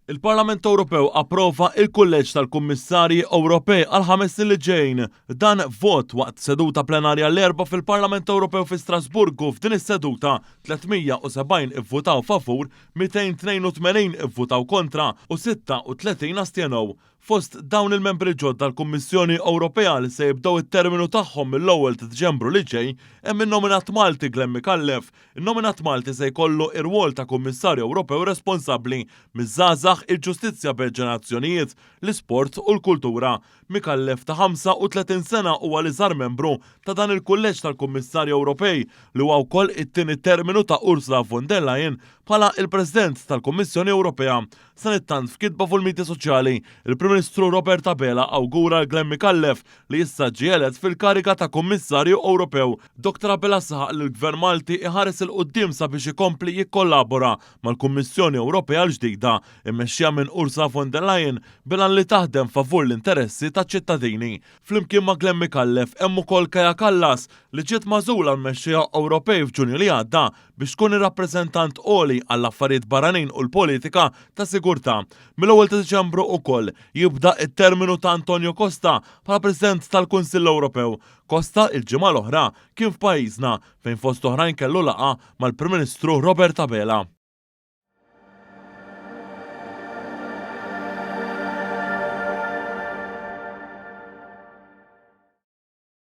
Il-Parlament Ewropew approva il-Kulleġġ tal-Kummissarji Ewropej għal 5 snin li ġejjin. Dan f'vot waqt seduta plenarja l-Erbgħa fil-Parlament Ewropew fi Strasburgu. F'din is-seduta, 370 ivvutaw favur, 282 ivvutaw kontra u 36 astjenew. Fost dawn il-membri ġodda l-Kummissjoni Ewropea li se jibdew it-terminu tagħhom mill-ewwel ta' Diċembru li ġej hemm in-nominat Malti Glenn Micallef. In-nominat Malti se jkollu ir-rwol ta' Kummissarju Ewropew responsabbli miż-żgħażagħ, il-ġustizzja bejn ġenerazzjonijiet, l-isport u l-kultura. Micallef ta' 35 sena huwa l-iżgħar membru ta' dan il-Kulleġġ tal-Kummissarji Ewropej li huwa wkoll it-tieni terminu ta' Ursula von der Leyen bħala il-President tal-Kummissjoni Ewropea. Sanittant f'kitba fuq il-midja soċjali, il-Prim Ministru Robert Abela awgura l Glenn Micallef li issa ġie elett fil-kariga ta' Kummissarju Ewropew. Dr Abela saħaq li l-Gvern Malti iħares 'il quddiem sabiex ikompli jikkollabora mal-Kummissjoni Ewropea l-ġdida, immexxija minn Ursula von der Leyen, bil-għan li taħdem favur l-interessi taċ-ċittadini. Flimkien ma' Glenn Micallef hemm ukoll Kaja Kallas li ġiet magħżula l-mexxejja Ewropej f'Ġunju li għadda biex tkun ir-rappreżentant għoli għall-affarijiet barranin u l-politika ta' sigurtà. Mill-ewwel ta' Diċembru ukoll jibda t-terminu ta' Antonio Costa bħala President tal-Kunsill Ewropew. Costa il-ġimgħa l-oħra kien f'pajjiżna fejn fost oħrajn kellu laqgħa mal-Prim Ministru Robert Abela.